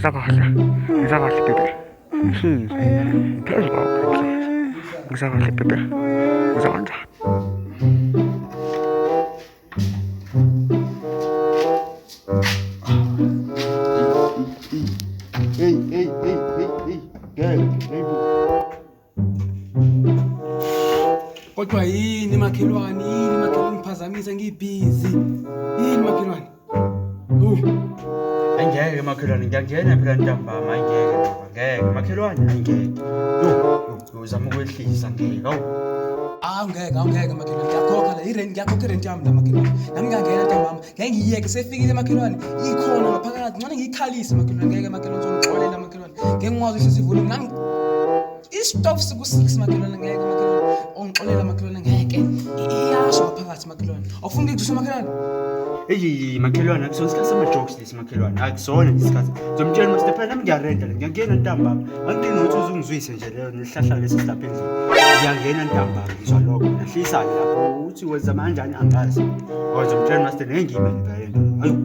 Ngizwa kahle. Ngizwa kahle bebe. Phezu kwakho namhlanje. Ngizwa kahle bebe. Ngizwa kanjani? Hey, hey, hey, hey, hey. Ngeke, hey bo. Kodwa yini makhelwane, yini makhelwane ngiphazamisa ngibhizi. Yini makhelwane? Angeke makhelwane, ngiyangena phela ntambama, angeke baba, ngeke makhelwane, angeke. Yo, yo, yo, uzama ukwehlisa ngeke. Awu. Awungeke, awungeke makhelwane. Ngiyakhokha la irent, ngiyakhokha irent yami la makhelwane. Nami ngiyangena ntambama. Ngeke ngiyiyeke sefikile makhelwane. Ikhona ngaphakathi. Ngcono ngiyikhalise makhelwane. Ngeke makhelwane uzongixolela makhelwane. Ngeke ngikwazi uhlisa ivolume nami. Istop siku-6 makhelwane ngeke makhelwane. Ongixolela makhelwane ngeke. Iyasho ngaphakathi makhelwane. Awufuni ngikuzwise makhelwane? Eyi makhelwane, akusona isikhathi sama-jokes lesi makhelwane, akusona nje isikhathi. Ngizomtshela uma phela nami ngiyarenta la, ngiyangena ntambama. Angidingi nokuthi uze ungizwise nje leyo nesihlahla lesi esilapha endlini. Ngiyangena ntambama ngizwa lokho. Nahlisa-ke lapho uthi wenza kanjani angazi. Oh, ngizomtshela master ngeke ngiyimele phela le nto. Ayu.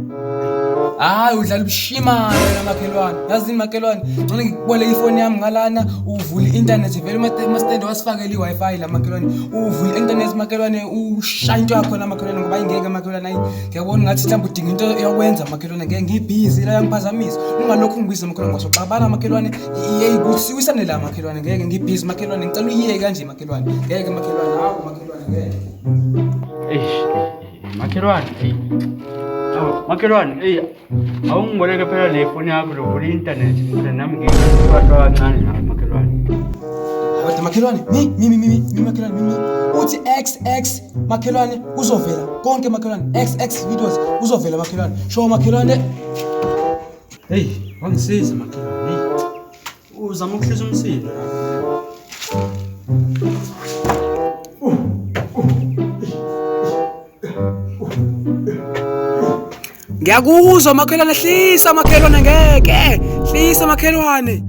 Hayi udlala ubushimane wena makhelwane. Yazini makhelwane, ngcono ngikuboleke ifoni yami ngalana uvule i-internet vele umasitende wasifakele i-Wi-Fi la makhelwane. Uvule i-internet makhelwane ushaya into yakho la makhelwane ngoba ingeke makhelwane ayi ngiyabona ngathi mhlawumbe udinga into yokwenza makhelwane ngeke ngibhizi la yangiphazamisa. Ungalokhu ungibiza makhelwane ngoba soxabana makhelwane yeyi kusiwisane la makhelwane ngeke ngibhizi makhelwane ngicela uyiyeke kanje makhelwane. Ngeke makhelwane hawu makhelwane ngeke. Eish, makhelwane, eyi. Awu, makhelwane, eyi, awungiboleke phela le foni yakho lovula i-internet phela nami ngibantu abancane nami makhelwane. Kodwa makhelwane, mi mi mi mi mi makhelwane mi mi uthi XX makhelwane kuzovela konke makhelwane XX videos kuzovela makhelwane. Sho makhelwane. Hey, wangisiza makhelwane. Hey. Uzama ukuhlisa umsindo la. Ngiyakuzwa makhelwane, hlisa makhelwane ngeke. Hlisa makhelwane.